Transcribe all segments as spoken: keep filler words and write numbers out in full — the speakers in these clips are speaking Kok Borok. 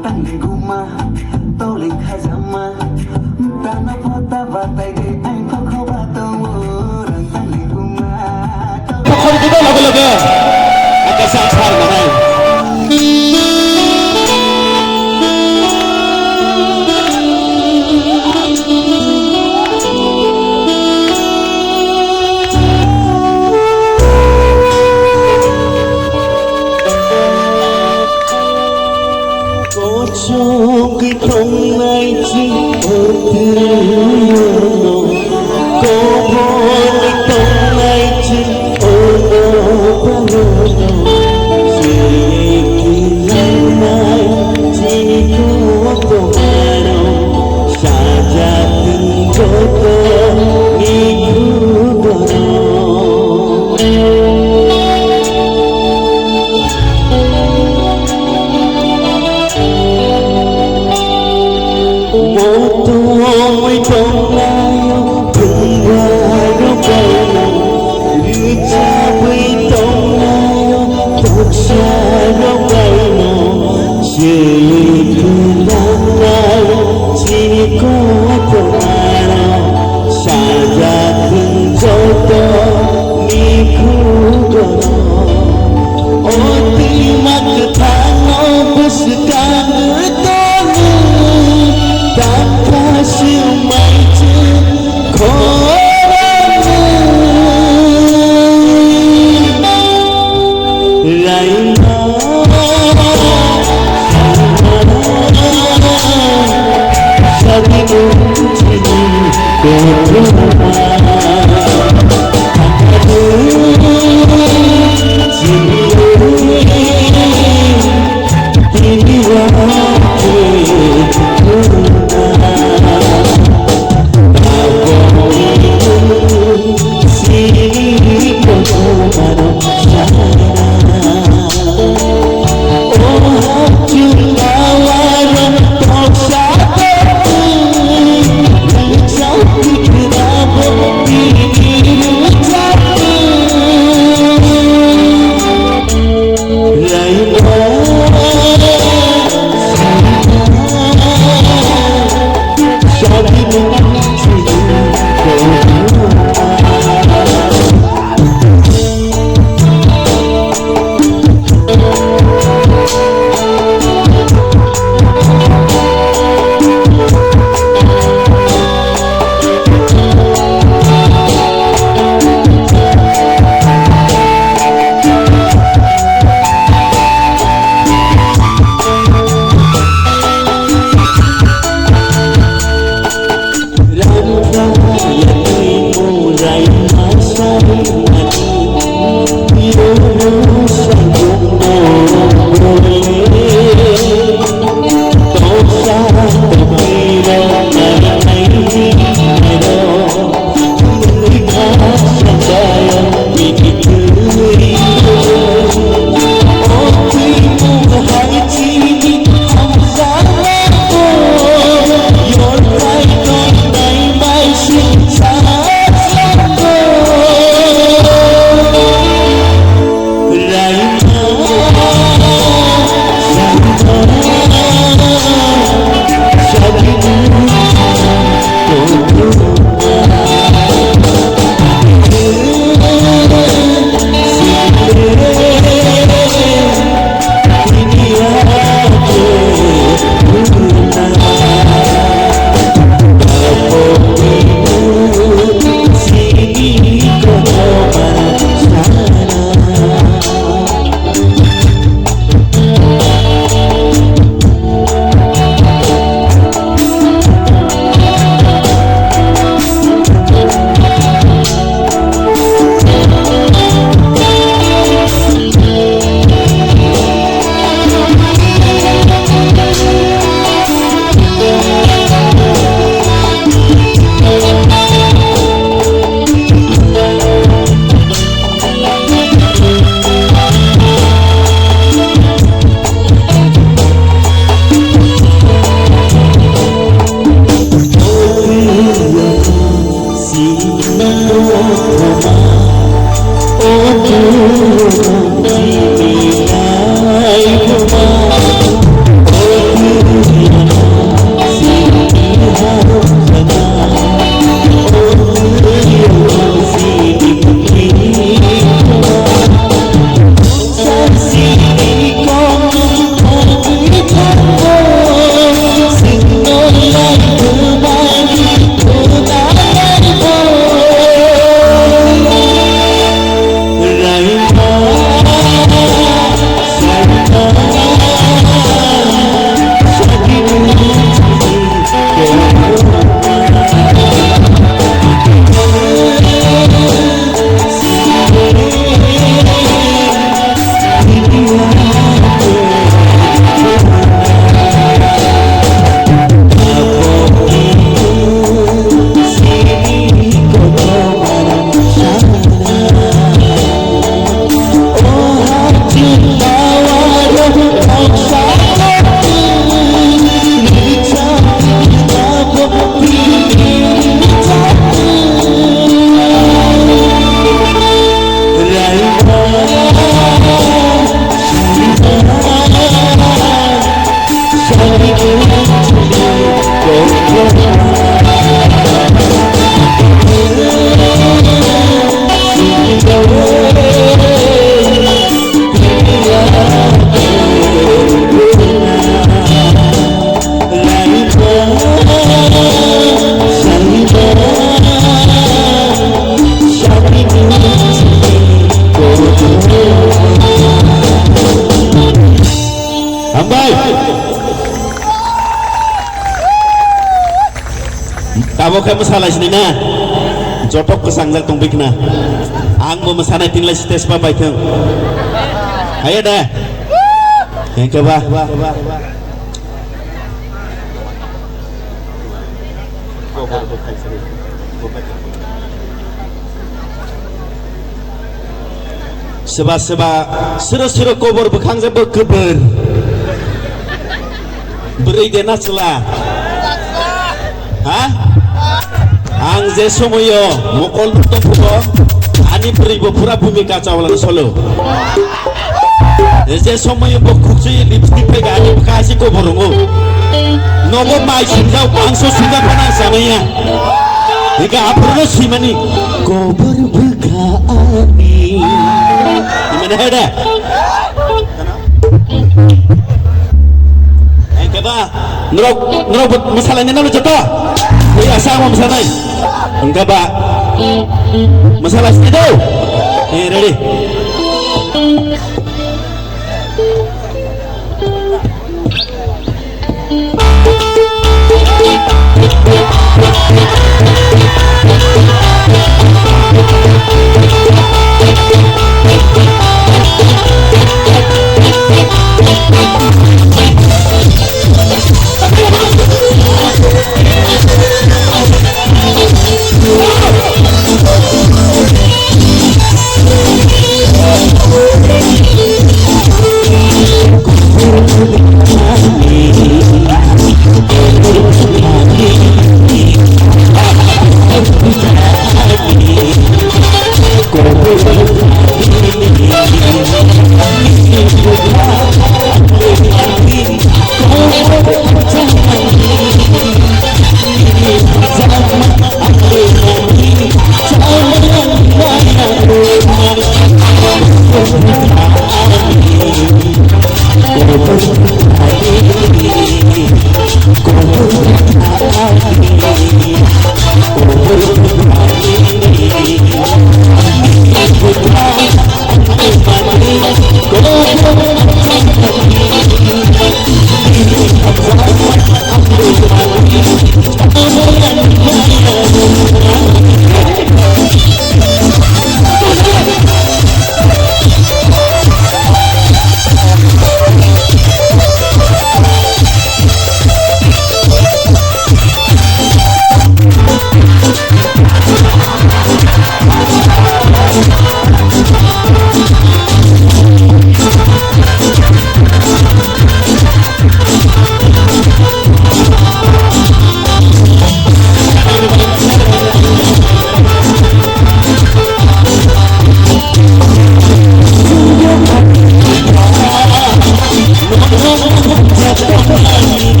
Tangni guma, toli khajama, tano phota batai de, ang khokho ba tongo, rang tangni guma, toli Khorokduma loge loge, akasang sar manai. Kochok tongnai chini otwino, kobor tongnai chini ono panono, chini kilangnai chini kotomano, sajak joto ni khugono. Motomwi tongnaio, tungbaino baino, rwchapwi tongnaio, toksaino baino, chini kwlangnai, chini kotomano, sajak joto ni khugono. O twima kwthangno bwswk ang tongwi, tangka swmai chwng khorang laima. Bai. Tabok khe mwsalai sini na. Jotok kwchangjak tong bikna. Ang bo mwsanai tinlai stage ba baithang. Ayo da. Hengke ba. Seba seba sero sero kobor bwkhang je bo kwbwr. Bwrwi de na chwla? Ha? Ang je somoyo mokol tongphugo, ani bwrwi bo pura bhumika chawla solo. Je somoyo bo khukchwi lipstick phai ani bwkha asi kobor rongo. Nogo mai sinjak, mangso sinjak phana samaya. Ika aphuru simani kobor bwkha ani. Imani hai da? Engke ba, norok, norok bo mwsalai nai nalo joto. Ui asa amo mwsanai. Engke ba, mwsalai sini do. Eh, ready.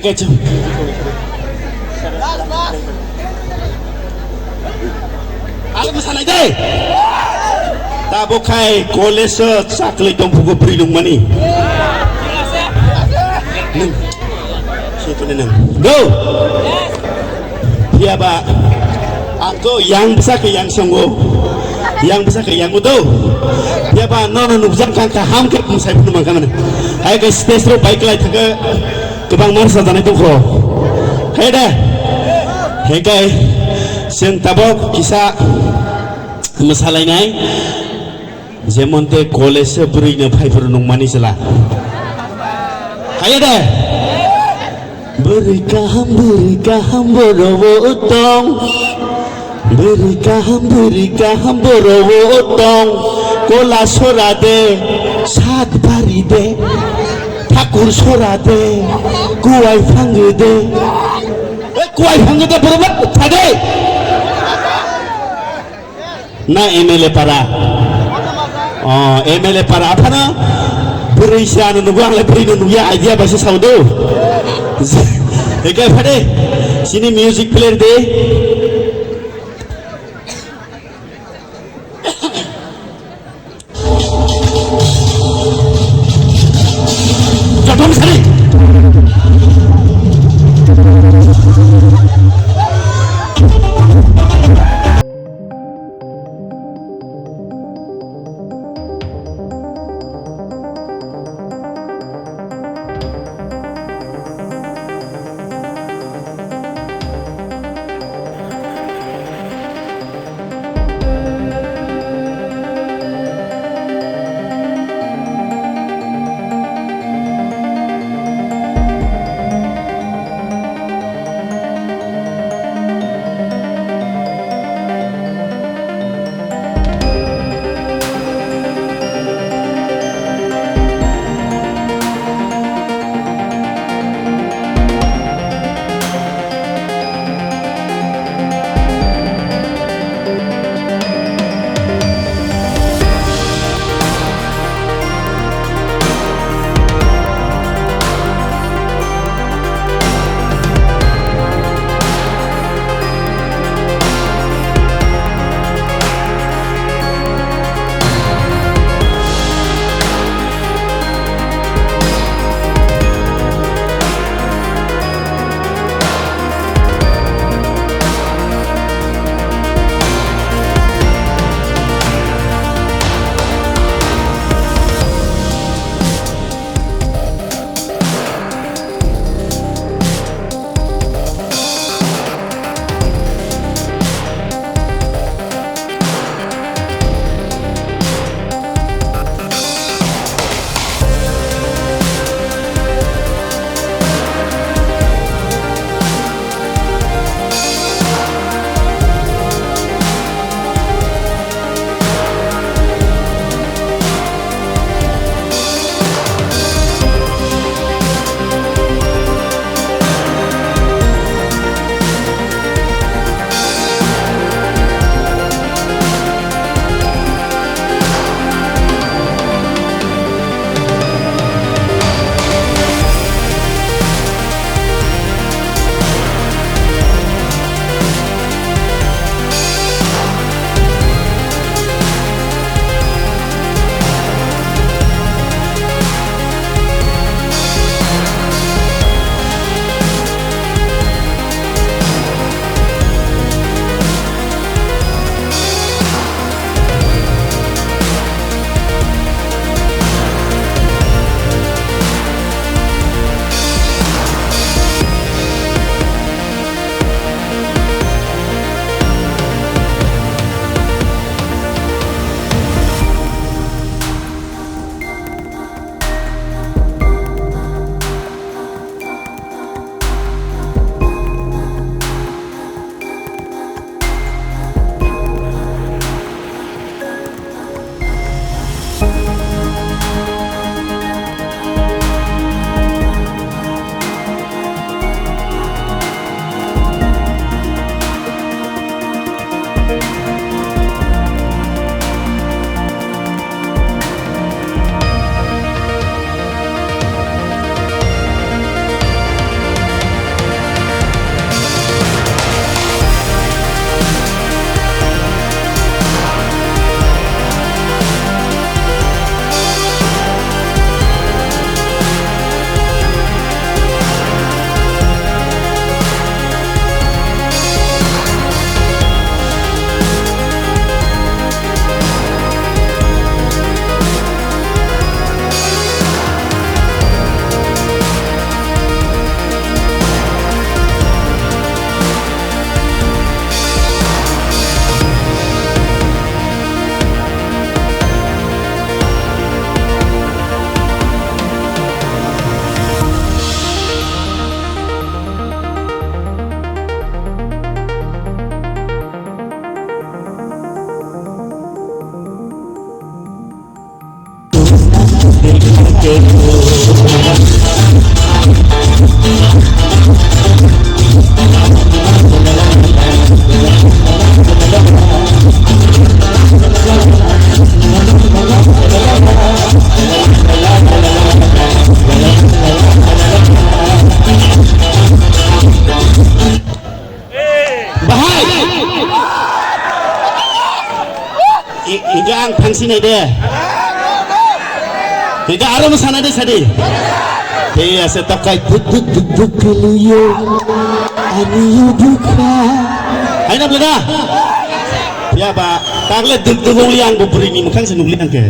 Kecil. Alam sana deh. Tabuk khai college o chakli tongphugo bwrwi nungmani. Nung. Sini nung. Go. Phiya ba ang to yang bwsa khe yang songo. Yang bwsa khe yang udo. Phiya ba nono nukjak kha kaham khe mwsai phunu mankha mane. Hai khe stage ro bike lai thaka. Kwbangma rwchapjani tongkho. Khe de? Hingkhe chwng tabuk kisa mwsalainai, jemon tei college o bwrwino phaiphuru nungmani chwla. Kaya de? Bwrwi kaham, bwrwi kaham borok bo tong. Bwrwi kaham, bwrwi kaham borok bo tong. Kola sora de, sat bari de. Thakur sora de, kuwai phango de. E kuwai phango de borok ba thade. Na M L A para. O M L A para aphano bwrwi se ano nugo, ang le bwrwi no nugya, idea bai se sao do. Ekai phade sini music player de. Jotom sari. Bahai. I-, ida ang thangsinai de. Ida aro mo sanai de sadi. He ase tokai duk duk duk duk keliyo. Ani dukha. Aina bela. Ya ba, tagle duk duk uli ang bo buri ni mukhang se nukli ang ke.